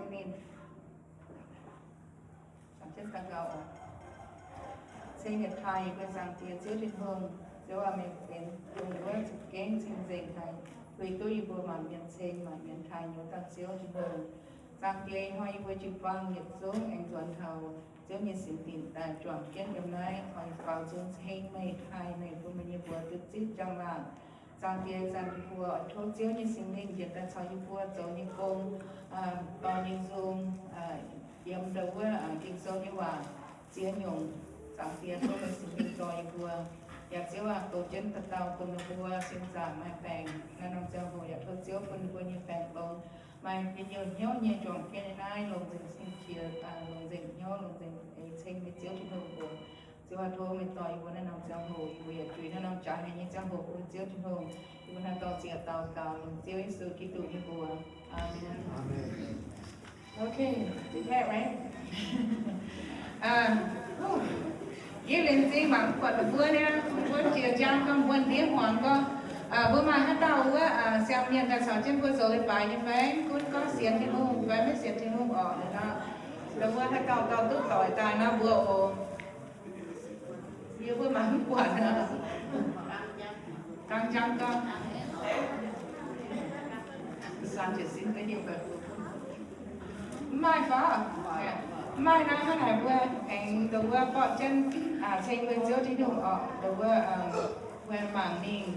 Ninh ceng yietc taaih yie mbuo Zaangc Diex Ziouv Tin-Hungh, Ziouv aac, meih benx dongh wuov za'gengh cing-nzengc haic, bun duqv yie mbuo maanc mienh ceng maanc mienh taaih nyei dauh Ziouv Tin-Hungh. Zaangc Diex, ih hnoi yie mbuo jiu-baang yietc zungv aengx nzuonx taux Ziouv nyei singx dinc daaih juangc jienv yiem naaiv, oix faaux nzung ceng meih, taaih meih, bun meih nyei mbuox duqv zipv njang-laangc. Zaangc Diex, zanc yie mbuo oix tov Ziouv nyei Singx Lingh njiec daaih caux yie mbuo zoux nyei gong, dorh nyei nzung, yiem ndau wuov Ging-Sou nyei waac ziex nyungc. Zaangc Diex, tov meih Singx Lingh dorh yie mbuo. Yaac Ziouv aac, goux jienv dauh dauh bun ninh mbuo sin zaangc maaih baengc naaiv norm ziangh hoc, yaac tov Ziouv bun ninh mbuo nyei baengc longx, maaih njien-youh hnyouv nyei juangc jienv yiem naaiv longc nzengc sin qiex, longc nzengc hnyouv, longc nzengc eix ceng meih Ziouv Tin-Hungh mbuox. Ziouv aac, tov meih dorh yie mbuo naaiv norm ziangh hoc, yie mbuo yaac juix naaiv norm jaaix haic nyei ziangh hoc bun Ziouv Tin-Hungh. Yie mbuo naaiv dorh ziec daux gaux longc Ziouv Yesu Giduc nyei mbuox. Aamen. Okay, did you get it right? Yie laengz zingh mangc buatc mbuo niaa, mbuo jiex njang gorngv mbuo ndiev hmuangx gorngv, mbuo maaih haaix dauh wuov siang mienh daaih caux jienv mbuo zoux leiz-baaix nyei fai? Gunv gorngv sienx Tin-Hungh fai maiv sienx Tin-Hungh orqc nor. Mbuo haaix dauh dauh duqv doic daaih nor mbuo oc. Yie mbuo mangc mv buatc. Dangh njang gorngv, mv maaih fai? Mv maaih nor hnangv naaic mbuo aengx ndau wuov borqv jienv ceng mbuo Ziouv Tin-Hungh orqc, ndau wuov mbuo mangc mingh.